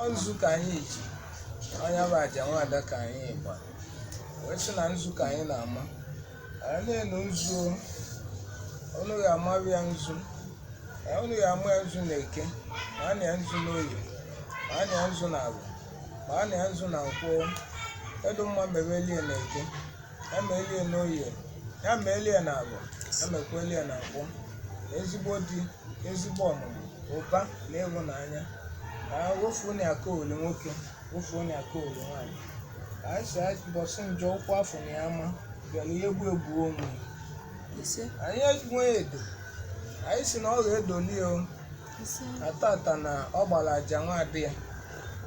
Ọ nzu ka anyị ji onye bụ aja nwaada ka anyị gbara wee sị na nzu ka anyị na-ama. Anyị na-enu nzu o. Unu ga-amarụ ya nzu. Unu ga-ama ya nzu na eke, ma a na ya nzu n'oye, ma a na ya nzu na agwa, ma a na ya nzu na nkwọ. Edu mma mebelie na eke, ya meelie n'oye, ya meelie na agwa, ya mekwelie na nkwọ. Ezigbo di, ezigbo ọmụmụ, ụba na ịhụnanya. Ka wofuo na aka ole nwoke, wofuo na aka ole nwaanyị. Ka anyị si bọsị njọ ụkwụ afọ na ya ama bịara ihe egbu egbu onwe. Ise. Anyị enweghị edo. Anyị si na ọ ga-edoli o. Ise. Na tata na ọ gbara aja nwaadị ya.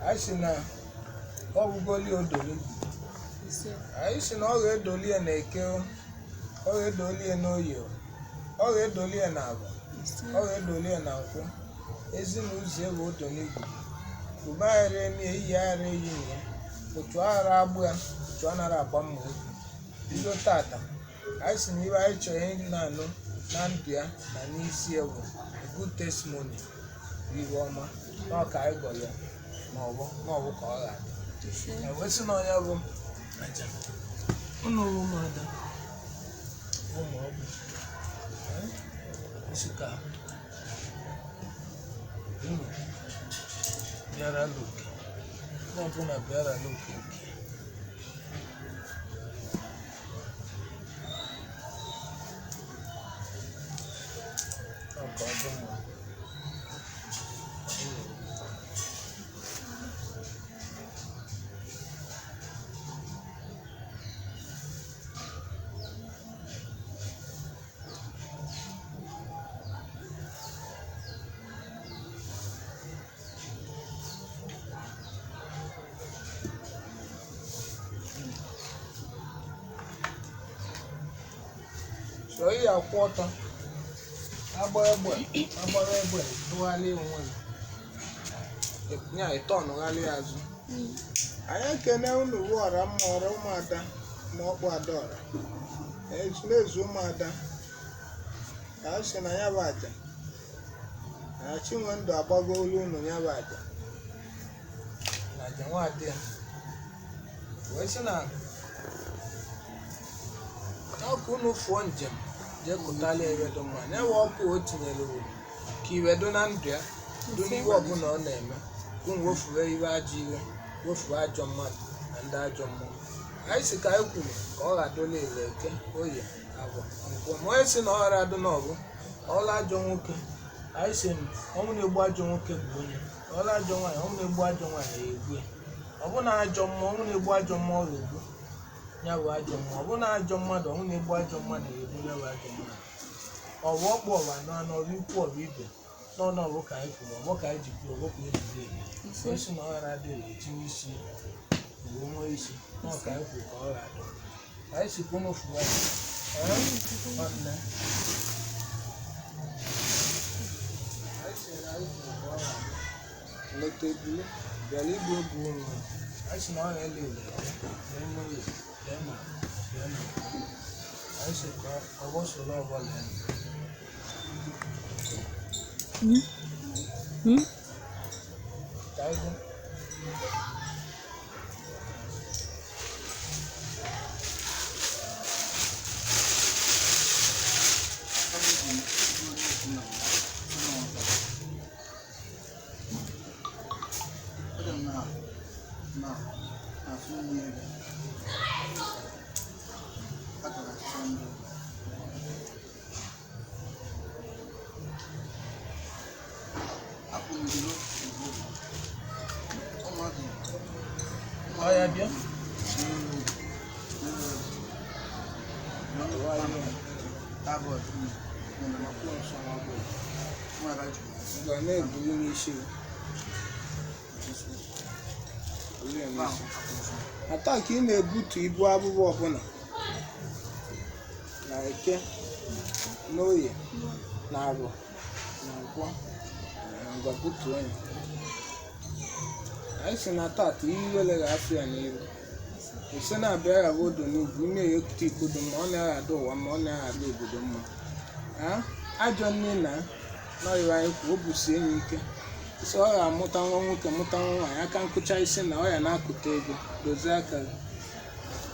Anyị si na ọ bụgoli odoli. Ise. Anyị si na ọ ga-edoli ya na eke o. Ọ ga-edoli ya n'oye o. Ọ ga-edoli ya na agwa. Ise. Ọ ga-edoli ya na nkwụ. Ezi na ụzọ ewe odo n'igwe. Ube aghara emi ya, iyi aghara eyi na ya. Otu aghara agbụ ya, otu a nara agba mma okwu. Bido tata, anyị si na ibe anyị chọrọ ị na-anụ na ndụ ya na n'isi ya bụ a good testimony, bụ iwe ọma, na ọ ka anyị gọrọ ya n'ọgbọ n'ọgbọ ka ọ ga-adị. Ise. E wee sị na onye bụ aja. Unu bụ ụmụada, ụmụ ọgbụ. Eh? Isi ka unu bịara l'oke. Onye ọbụla bịara l'oke nke ya. Ọ ka ọ dị mma. So ị akwụ ọtọ, agba egbe, agbara egbe, tụgharịa onwe gị nya ịtọnụgharị azụ. Anyị ekene unu bụ ọra mma ọra ụmụada ma ọkpụ adaọra ezumezu ụmụada ka a sị na ya bụ aja na chinwe ndụ agbago olu unu ya bụ aja na aja nwaadị ya wee sị na ọkụ unu fụọ njem jee kụtala iwe dị mma na-ewe ọkụ o tinyere uru ka iwe dị na ndụ ya dị n'ihe ọbụla ọ na-eme ka unu wefuwe iwe ajọ iwe, wefuwe ajọ mmadụ na ndị ajọ mmụọ. Anyị si ka anyị kwuru ka ọ ga-adụla ile eke oye agwa nkwọ, ma onye si na ọ ghara adụ n'ọgụ ọla ajọ nwoke. Anyị si ọnwụ na-egbu ajọ nwoke bụ onye ọla ajọ nwaanyị, ọnwụ na-egbu ajọ nwaanyị ya egbu ya. Ọ bụ na ajọ mmụọ, ọnwụ na-egbu ajọ mmụọ ga-egbu ya bụ ajọ mmụọ. Ọ bụ na ajọ mmadụ, ọnwụ na-egbu ajọ mmadụ ga-egbu ya bụ ajọ mmadụ. Ọ bụ ọkpụ ọwa anụ anụ, ọ bụ ikwu, ọ bụ ibe n'ọnụ ọbụ ka anyị kwuru, ọgbọ ka anyị ji kwuru, ọgbọ ka anyị ji eme. Ise. Onye si na ọ ghara adịghị etinye isi uwe nwee isi na ọ ka anyị kwuru ka ọ ghara adị. Anyị si kwunu fụwa ya. Ee, nwanne. Anyị si na anyị kwuru ka ọ ghara adị. Leta ebule bịara igbu egwu onwe. Anyị si na ọ ghara ele ele lee n'oye lee na lee na. Anyị si ka ọgbọ soro ọgbọ lee. Hmm? Ka anyị gụ. Ọ ya bịa. Ngwa na-ebuli n'isi gị. Bulie ya n'isi. Ata ka ị na-ebutu ibu abụbọ ọbụla na eke n'oye na abụ na nkwọ na ngwa butuo ya. Anyị si na tata iwele ga-afụ ya n'iru ise na-abịa ya bụ odo n'ugwu ime ya ekute ikodo mma, ọ na-aghado ụwa mma, ọ na-aghado obodo mma. Ha? Ajọ nne na nọyịrị anyị kwuo, o busie ya ike. Sị ọ ga-amụta nwa nwoke, mụta nwa nwaanyị, aka nkụcha isi na ọ ya na-akụta ego. Dozie aka gị.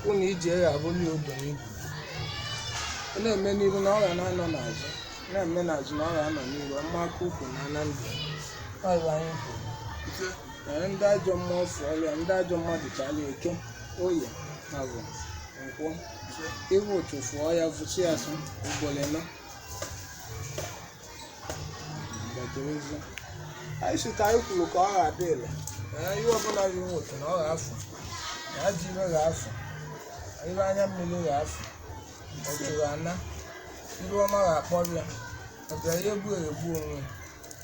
Unu iji ya abụli odo n'ibu. Ọ na-eme n'ihu na ọ ga na-anọ n'azụ, na-eme n'azụ na ọ ga-anọ n'ihu, ọma aka ukwu na ana ndụ. Ọ bụ anyị kwuru. Ee, ndị ajọ mmụọ fụọrọ ya, ndị ajọ mmadụ chala eke, oye, agụ, nkwọ. Ibu ụchụ fụọ ya, vụsị ya asụ ugboro ịnọ. Gbajerezie. Anyị sị ka anyị kwuru ka ọ ga-adị ile. Ee, ihe ọbụla bụ iwe ụchụ na ọ ga-afụ. Na ajọ iwe ga-afụ. Iwe anya mmiri ga-afụ. Ụchụ ga-ana. Iru ọma ga-akpọrọ ya. Ọ bịara ya egbu egbu onwe ya.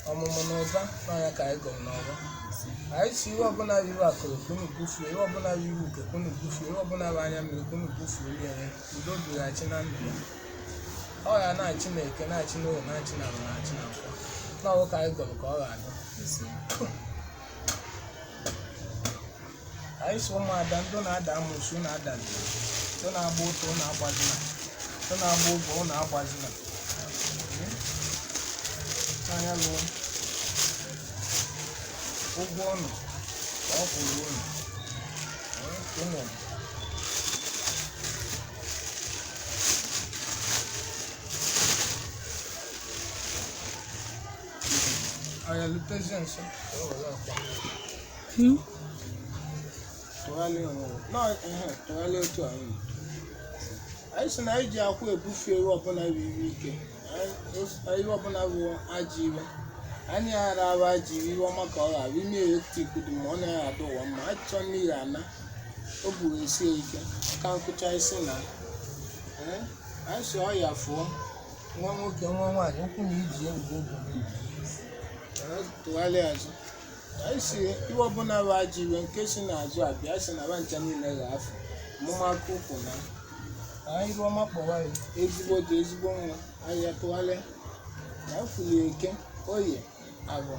Ọmụmụ na ụba n'ọnya ka anyị gụrụ n'ọba. Anyị si ihe ọbụla bụ iwe akụrụ ka unu gụfuo, ihe ọbụla bụ iwe uke ka unu gụfuo, ihe ọbụla bụ anya mmiri ka unu gụfuo ya. Udo bighachi na ndụ ya. Ọ ga na-achị na eke, na-achị n'oge, na-achị na ala, na-achị na nkwọ. N'ọwụ ka anyị gụrụ ka ọ ga-adị. Anyị si ụmụada ndụ na-ada amụsụ na-ada ndụ na-agba ụtụ na-agbazina, ndụ na-agba ụgwọ na-agbazina. Anya lụọ ụgwọ ụnụ ka ọ kwụrụ ụnụ. Ụnụ anya lutezie nso ka o were ọkwa. Tụgharịa onwe gị. Nọ, ehe, tụgharịa otu a ụnụ. Anyị sị na anyị ji akwa ebufe ewu ọbụla bụ iwe ike, ihe ọbụla bụ ajọ iwe. Anyị ghara arụ ajọ iwe, iwe ọma ka ọ ghara ime eletrik dị ma ọ naghị adị ụwa mma. Achọ n'ihi ana o buru esie ike ka nkụcha isi na. Ee, anyị sị ọ ya fụọ nwa nwoke, nwa nwaanyị, ụkwụ na iji egwu ogu. Tụgharịa azụ. Anyị si iwe ọbụla bụ ajọ iwe nke si n'azụ abịa, sị na ncha niile ga-afụ ọmụmaka ụkwụ na anyị iru ọma kpọwa ya ezigbo dị ezigbo nwa. Ahịa tụgharịa na afụli eke, oye, agwa,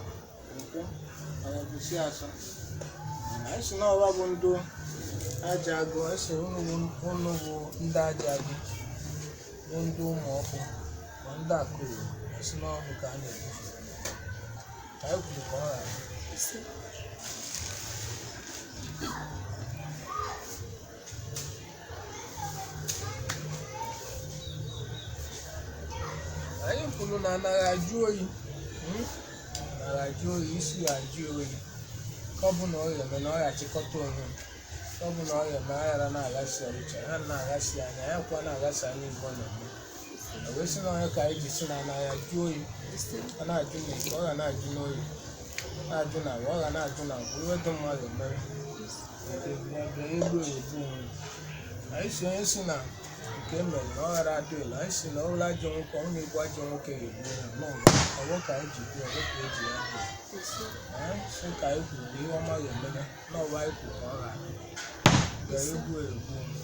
nkwọ, agwagwusi asọ. Anyị si n'ọwa bụ ndụ aja agụ. Anyị si unu bụ ndị aja agụ, bụ ndị ụmụ ọkpụ ma ndị akụrụ. Anyị si n'ọbụ ka a na-ebufe ka anyị kwuru ka ọ ghara. Anyị kwuru na anaghị ajụ oyi, anaghị ajụ oyi, isi ya ajụ oyi, ka ọ bụ na ọ ga-eme na ọ ga-achịkọta onwe m, ka ọ bụ na ọ ga-eme aghara na-aghasị ọrịcha ya, na-aghasị anya ya, kwa na-aghasị anya igbo na eme. Wee sị na onye ka anyị ji si na anaghị ajụ oyi. Ọ na-ajụ na eke, ọ ga na-ajụ n'oyi, na-ajụ na agwa, ọ ga na-ajụ na agwa iwe dị mmadụ mere egbu egbu onwe. Anyị si onye si na nke e mere na ọ ghara adị ụlọ. Anyị si na ọbụla ajọ nwoke, ọ na-egbu ajọ nwoke ga-egbu ya n'ụlọ ọgbọ ka anyị ji kwuo ọgbọ ka eji ya kwuo. Ee, sị ka anyị kwuru na ihe ọma ga-ememe n'ọba anyị kwuru ka ọ ghara bịara egbu egbu onwe.